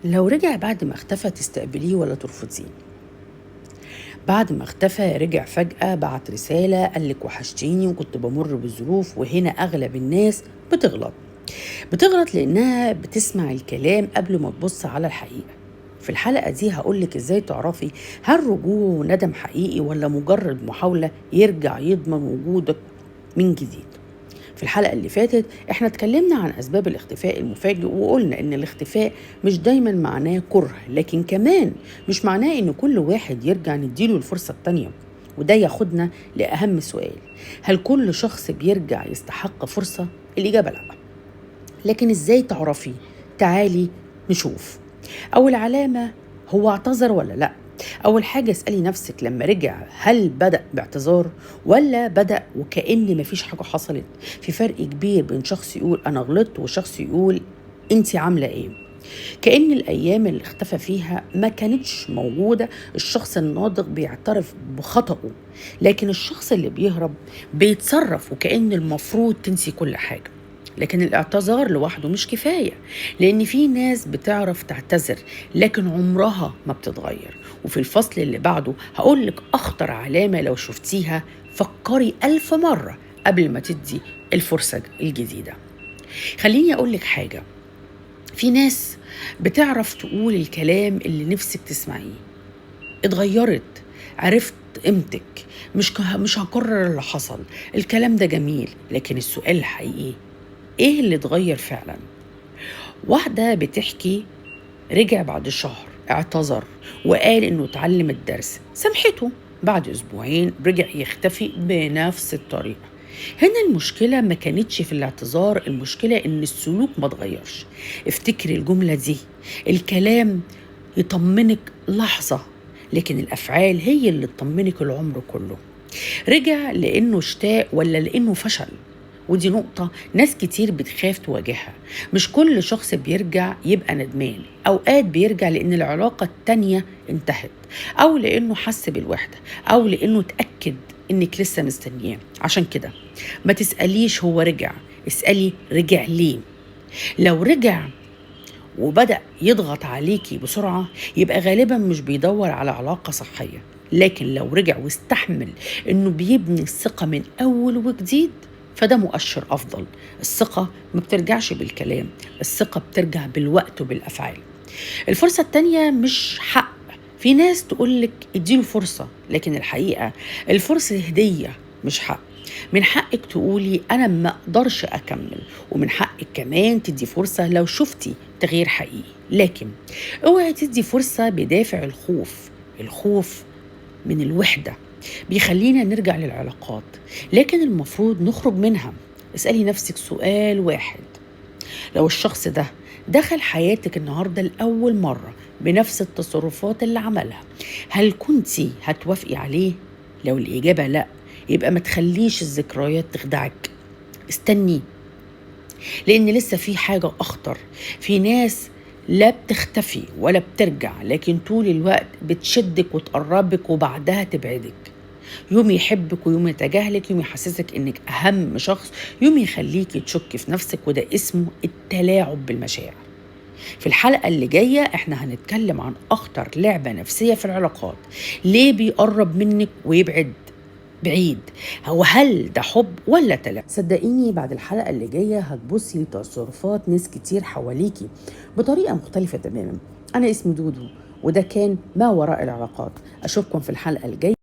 لو رجع بعد ما اختفى تستقبليه ولا ترفضيه؟ بعد ما اختفى رجع فجأة، بعت رسالة قالك وحشتيني وكنت بمر بظروف. وهنا أغلب الناس بتغلط لأنها بتسمع الكلام قبل ما تبص على الحقيقة. في الحلقة دي هقولك ازاي تعرفي هل رجوعه ندم حقيقي ولا مجرد محاولة يرجع يضمن وجودك من جديد. في الحلقة اللي فاتت احنا اتكلمنا عن أسباب الاختفاء المفاجئ، وقلنا ان الاختفاء مش دايما معناه كره، لكن كمان مش معناه ان كل واحد يرجع نديله الفرصة التانية. وده ياخدنا لأهم سؤال: هل كل شخص بيرجع يستحق فرصة؟ الإجابة لا. لكن ازاي تعرفي؟ تعالي نشوف. أول علامة، هو اعتذر ولا لا؟ أول حاجة اسألي نفسك لما رجع هل بدأ باعتذار ولا بدأ وكأن مفيش حاجة حصلت؟ في فرق كبير بين شخص يقول أنا غلطت وشخص يقول أنت عاملة إيه، كأن الأيام اللي اختفى فيها ما كانتش موجودة. الشخص الناضج بيعترف بخطأه، لكن الشخص اللي بيهرب بيتصرف وكأن المفروض تنسي كل حاجة. لكن الاعتذار لوحده مش كفاية، لأن في ناس بتعرف تعتذر لكن عمرها ما بتتغير. وفي الفصل اللي بعده هقولك أخطر علامة لو شفتيها فكري 1000 مرة قبل ما تدي الفرصة الجديدة. خليني أقولك حاجة، في ناس بتعرف تقول الكلام اللي نفسك تسمعيه. اتغيرت، عرفت قيمتك، مش هكرر اللي حصل، الكلام ده جميل. لكن السؤال الحقيقي، ايه اللي اتغير فعلا؟ واحدة بتحكي رجع بعد شهر، اعتذر وقال انه اتعلم الدرس، سامحته. بعد اسبوعين رجع يختفي بنفس الطريقة. هنا المشكلة ما كانتش في الاعتذار، المشكلة ان السلوك ما اتغيرش. افتكري الجملة دي: الكلام يطمنك لحظة، لكن الافعال هي اللي تطمنك العمر كله. رجع لانه اشتاق ولا لانه فشل؟ ودي نقطة ناس كتير بتخاف تواجهها. مش كل شخص بيرجع يبقى ندمان، أوقات بيرجع لأن العلاقة التانية انتهت، أو لأنه حس بالوحدة، أو لأنه اتأكد إنك لسه مستنياه. عشان كده ما تسأليش هو رجع، اسألي رجع ليه. لو رجع وبدأ يضغط عليكي بسرعة يبقى غالبا مش بيدور على علاقة صحية. لكن لو رجع واستحمل إنه بيبني الثقة من أول وجديد فده مؤشر أفضل. الثقة ما بترجعش بالكلام، الثقة بترجع بالوقت وبالأفعال. الفرصة التانية مش حق. في ناس تقولك اديله فرصة، لكن الحقيقة الفرصة هدية مش حق. من حقك تقولي أنا ما أقدرش أكمل، ومن حقك كمان تدي فرصة لو شفتي تغيير حقيقي. لكن اوعي تدي فرصة بدافع الخوف. الخوف من الوحدة بيخلينا نرجع للعلاقات، لكن المفروض نخرج منها. اسألي نفسك سؤال واحد: لو الشخص ده دخل حياتك النهاردة لأول مرة بنفس التصرفات اللي عملها، هل كنتي هتوافقي عليه؟ لو الإجابة لا، يبقى ما تخليش الذكريات تخدعك. استني، لأن لسه في حاجة أخطر. في ناس لا بتختفي ولا بترجع، لكن طول الوقت بتشدك وتقربك وبعدها تبعدك. يوم يحبك ويوم يتجاهلك، يوم يحسسك انك اهم شخص، يوم يخليك تشك في نفسك، وده اسمه التلاعب بالمشاعر. في الحلقة اللي جاية احنا هنتكلم عن اخطر لعبة نفسية في العلاقات، ليه بيقرب منك ويبعد بعيد، هو هل ده حب ولا تلاعب؟ صدقيني بعد الحلقة اللي جاية هتبصي لتصرفات ناس كتير حواليكي بطريقة مختلفة تماما. أنا اسمي دودو، وده كان ما وراء العلاقات. أشوفكم في الحلقة الجاية.